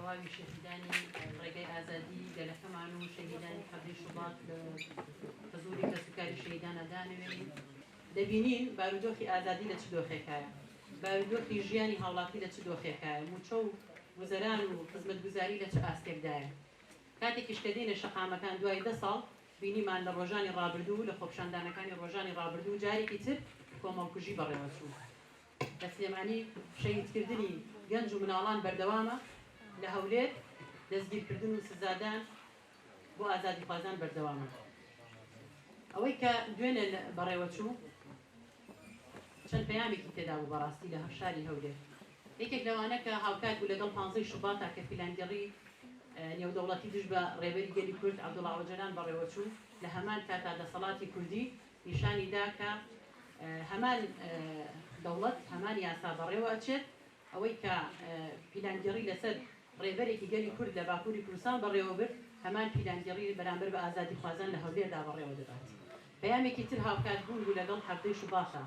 تەواوی شەهیدانی ڕێگای ئازادی گەلەکەمان و شەهیدانی حەڤدەی شوبات لە حزوری کەسوکاری شەهیدانا دانەوێنین. دەبینین بارودۆخی ئازادی لە چ دۆخێکایە، بارودۆخی ژیانی هاوڵاتی لە چ دۆخێکایە، موچە و گوزەران و خزمەتگوزاری لە چ ئاستێکدایە. کاتێکیش کە دێینە شەقامەکان دوای دە ساڵ بینیمان لە ڕۆژانی ڕابردوو لە خۆپیشاندانەکانی ڕۆژانی ڕابردوو جارێکی تر کۆمەڵکوژی بەڕێوەچوو. لە سلێمانی شەهیدکردنی گەنج و مناڵان بەردەوامە، لە هەولێر دەستگیرکردن و سزادان بۆ ئازادیخوازان بەردەوامە. ئەوەی کە دوێنێ بەڕێوەچوو چەند پەیامێکی تێدا بوو بەڕاستی لە شاری هەولێر. یەکێک لەوانە کە هاوکات بوو لەگەڵ پانزەی شوباتا کە پیلانگێڕی نێودەوڵەتی دژ بە ڕێبەری گەلی کورد عەبدوڵا ئۆجەلان بەڕێوەچوو، لە هەمان کاتا دەسەڵاتی کوردی نیشانی دا کە هەمان دەوڵەت هەمان یاسا بەڕێوە ئەچێت، ئەوەی کە پیلانگێڕی لەسەر ڕێبەرێکی گەلی کورد لە باکووری کوردستان بەڕێوە برد، هەمان پیلانگێڕی بەرامبەر بە ئازادیخوازان لە هەولێردا بەڕێوە دەبات. پەیامێکی تر هاوکات بوون بوو لەگەڵ حەڤدەی شوباتا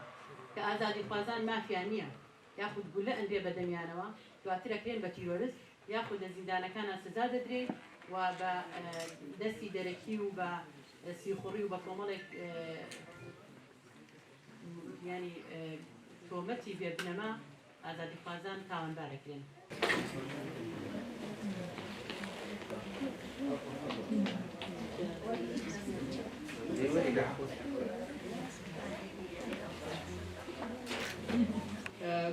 کە ئازادیخوازان مافیان نییە یاخود گولە ئەنرێ بە دەمیانەوە دواتر ئەکرێن بە تیرۆرست یاخود لە زیندانەکانا سزا دەدرێن و بە دەستی دەرەکی و بە سیخوڕی و بە کۆمەڵێک یانی تۆمەتی بێ بنەما ئازادیخوازان تاوانبار ئەکرێن.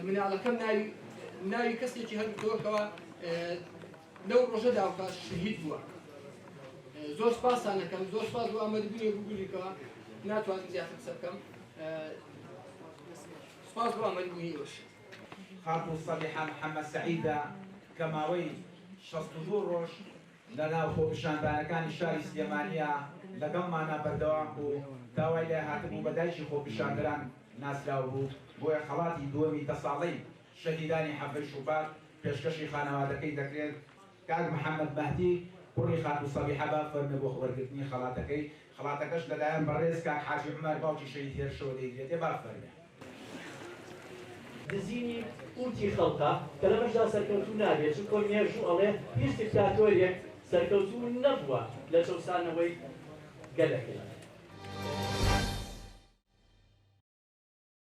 مناڵەکەم ناوی ناوی کەسێکی هەردووکەوە لەو ڕۆژەدا کە شەهید بووە زۆر سپاسان دەکەم زۆر سپاس بۆ ئامادەبوونی بگوریکەوە ناتوانم زیاتر قسە بکەم سپاس بۆ ئامادەبوونی ئێوەش. خاتوو سەبیحە محەمەد سەعیدە کە ماوەی 62 ڕۆژ لە ناو خۆپیشاندانەکانی شاری سلێمانییە لەگەڵمانا بەردەوام بوو تا وای لێ هاتبوو بە دایکی خۆپیشاندەران ناسراو بوو، بۆیە خەڵاتی دووەمی دە ساڵەی شەهیدانی حەڤدەی شوبات پێشکەشی خانەوادەکەی دەکرێت. کاک محەمەد مەهدی کوڕی خاتوو سەبیحە با فەرمێ بۆ وەرگرتنی خەڵاتەکەی، خەڵاتەکەش لەلایەن بەڕێز کاک حاجی عومەر باوکی شەهید هێرشەوە دەیدرێتێ با فەرمێ. دزینی قوتی خەڵکە کە لەمەشدا سەرکەوتوو نابێت چونکە مێژوو ئەڵێ هیچ دیکتاتۆریەک سەرکەوتوو نەبووە لە چەوسانەوەی گەلەکەی.